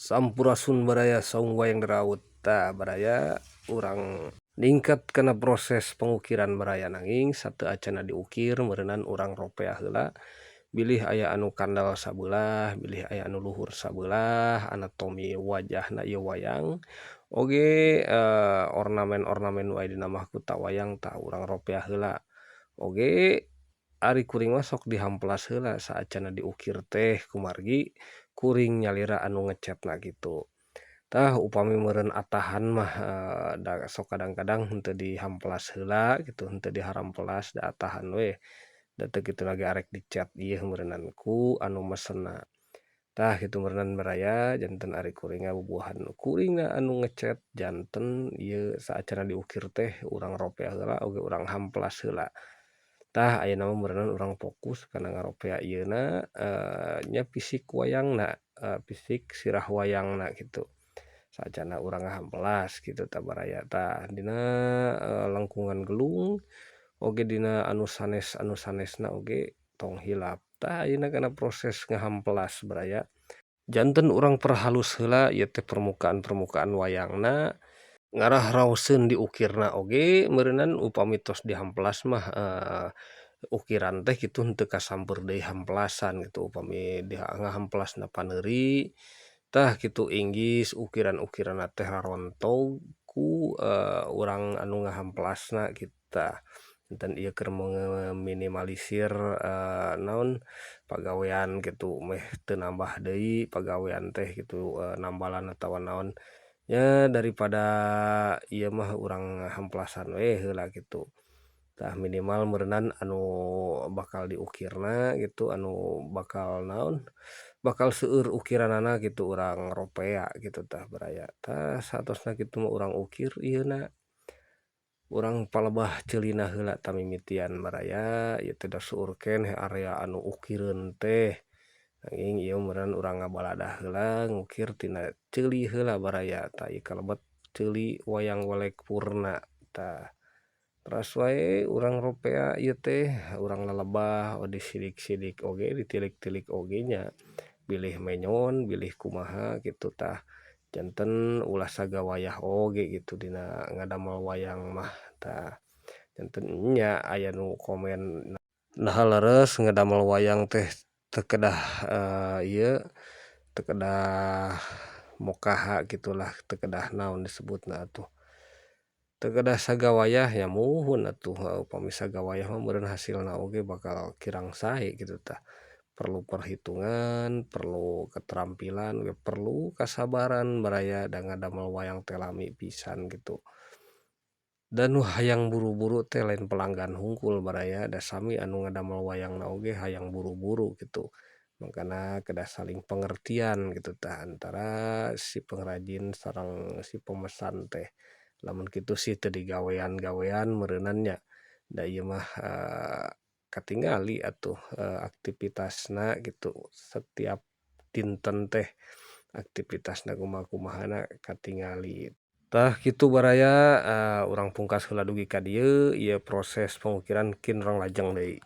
Sampurasun, baraya Saung Wayang Daraut. Tah, baraya, urang ningkat kana proses pengukiran, baraya. Nanging sateuacanna diukir, meureunan urang ropea heula bilih aya anu kandel sabelah, bilih aya anu luhur sabelah anatomi wajahna ieu wayang oge ornamen-ornamen nu aya dina mahkota wayang. Tah, urang ropea heula oge. Ari kuring mah sok dihampelas heula saacanna diukir teh, kumargi kuring nyalira anu ngecetna kitu. Tah, upami meureun atahan mah da sok kadang-kadang henteu dihampelas heula kitu, henteu diharampelas, da atahan we, da teu kitu lagi arek dicet ieu meureunan ku anu mesenna. Tah, kitu meureunan, baraya. Janten ari kuring ngabubuhan kuringna anu ngecet, janten ieu saacanna diukir teh urang ropea heula oge urang hampelas heula. Tah, ayeuna mah meureunan urang fokus kana ngaropea ieuna nya fisik wayangna, fisik sirah wayangna kitu saacanna urang ngahampelas kitu. Tah, baraya, tah dina lengkungan gelung oge dina anu sanes, anu sanesna oge tong hilap. Tah, ayeuna kana proses ngahampelas, baraya, janten urang perhalus heula ieu teh permukaan-permukaan wayangna ngarah raoseun diukirna oge meureunan. Upami tos dihampelas mah ukiran teh kitu henteu kasampeur deui hampelasan kitu. Upami ngahampelasna paneuri, tah kitu inggis ukiran-ukiranna teh rarontog ku urang anu ngahampelasna kitu. Tah, janten ieu keur meminimalisir naon pagawean kitu, meh teu nambah deui pagawean teh kitu, nambalan atawa naon nya, daripada ieu mah urang hampelasan we heula kitu. Tah, minimal meureunan anu bakal diukirna gitu, anu bakal naon, bakal seueur ukiranana kitu, urang ropea kitu. Tah, baraya, tah saatosna kitu mah urang ukir ieuna, urang palebah ceulina heula tamimitian, baraya. Ieu teh da seueur keneh area anu ukireun teh, nanging ieu meureun urang ngabaladah heula ngukir tina ceuli heula, baraya. Tah, ieu kalebet ceuli wayang golek purna. Tah, teras wae urang ropea ieu teh, urang lalebah disidik-sidik oge, ditilik-tilik oge nya, bilih menyon, bilih kumaha kitu. Tah, janten ulah sagawayah oge kitu dina ngadamel wayang mah. Tah, janten nya aya nu komen, "Naha leres ngadamel wayang teh teu kedah ieu, teu kedah mokaha kitulah, teu kedah naon disebutna atuh, teu kedah sagawayah?" Ya muhun atuh, upami sagawayah mah meureun hasilna oge bakal kirang sae kitu. Tah, perlu perhitungan, perlu keterampilan ge, perlu kasabaran, baraya, da ngadamel wayang teh lami pisan kitu. Dan nu hayang buru-buru teh lain pelanggan hungkul, baraya, da sami anu ngadamel wayangna oge hayang buru-buru kitu, mangkana kedah saling pengertian kitu. Tah, antara si pengrajin sareng si pemesan teh, lamun kitu sih teu digawean-gawean meureunan nya, da ieu mah katingali atuh aktivitasna kitu, setiap dinten teh aktivitasna kumaha-kumahana katingali. Tah, kitu, baraya. Urang pungkas heula dugi ka dieu ieu proses pengukiran, kin urang lajeng deui.